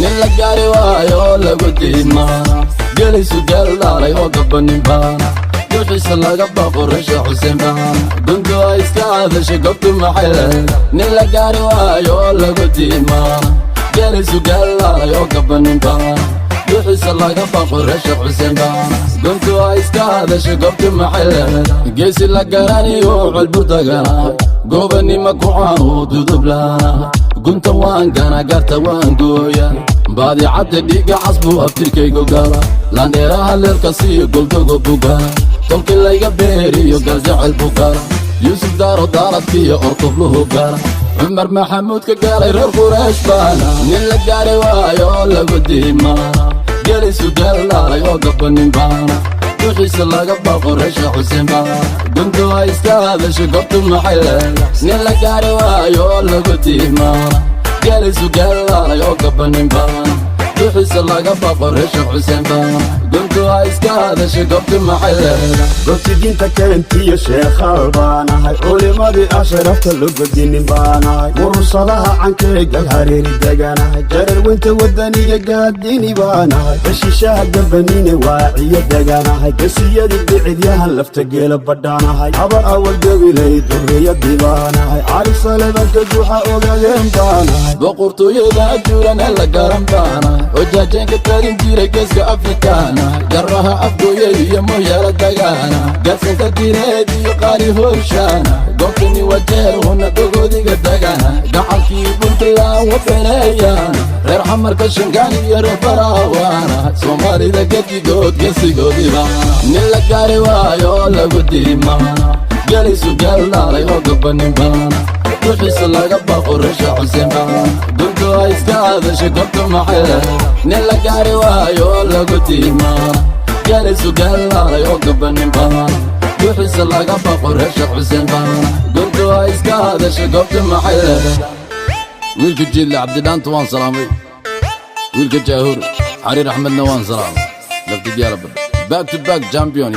Nin la gaari waayo oo lagu diimaana, gelaysu geel dhaalay oo gabanin baana, duxiisa laga baqo, Rasha Xuseen baana. Guntu ay iska hadashay, goobtu maxay leeda? Nin la gaari waayo oo lagu diimaana, gelaysu geel dhaalay oo gabanin baana, duxiisa laga baqo, Rasha Xuseen baana. Guntu ay iska hadashay, goobtu maxay leeda? Geesi la garaniyo colburdagana, goobanima ku caanu dudublaana. Gunta waan gana, garta waan gooya, baadicadda dhiiga casbuu abtirkaygu gala. Landheeraha leelka siiyo goldogo bugala, tolki layga beeriyo galjecel bugala. Yuusuf Daaro daaradkiiyo ortubluhu gala, Cumar Maxamuud ka gaalay reer Quraysh baana. Nin la gaari waayo oo lagu diimaana, gelisu geel dhaalay oo gabanin baana, duxiisa laga baqo, Rasha Xuseen baana. Guntu ay iska hadashay, goobtu maxay leeda? Nin la gaari waayo oo lagu diimaana, gelisu geel dhaalay oo gabanin baana, duxiisa laga baqo, Rasha Xuseen baana. Guntu ay iska hadashay, goobtu maxay leeda? Goobti diinta keentiyo sheekhaal baanahay, culimadii asharafta logodinin baanahay, murursadaha cankeegal hareeri deganahay, jararweynta wadaniga gaadini baanahay, heshiishaha gabanine waaciyo deganahay, gesiyadii dhicidyahan lafta geela badhaanahay, Habar Awal gabilay durriyadii baanahay, Cali Salebanka guuxa ogaadeen baanahay. Boqortooyada ajuuran ee la garan baana, oo jaajeenka taagin jiray Geeska Afrikaana, garaha Afgooye iyo Mooyaala dagaana, gaadsanka direed iyo qaari hooshaana. Goobtani waa jeer huna dogoodiga dagana, gacalkii Puntland wafaneeyaana, reer Xamarka Shangaan iyo reer Faraawaana. Soomaalida gedigood gesigoodiba, nin la gaari waayo oo lagu diimaana, gelisu geel dhaalay oo gabanin baana, duxiisa laga baqo, Rasha Xuseen baana. Guntu ay iska hadashay, goobtu maxay leeda? Nin la gaari waayo oo lagu diimaana, gelisu geel dhaalay oo gabanin baana, duxiisa laga baqo, Rasha Xuseen baana. Guntu ay iska hadashay, goobtu maxay leeda? Wiilka Jiidle Cabdidhaanta waan salaamay, wiilka Jaahur Xariir Axmedna waan salaamay. Laftigyaalaba back to back champion.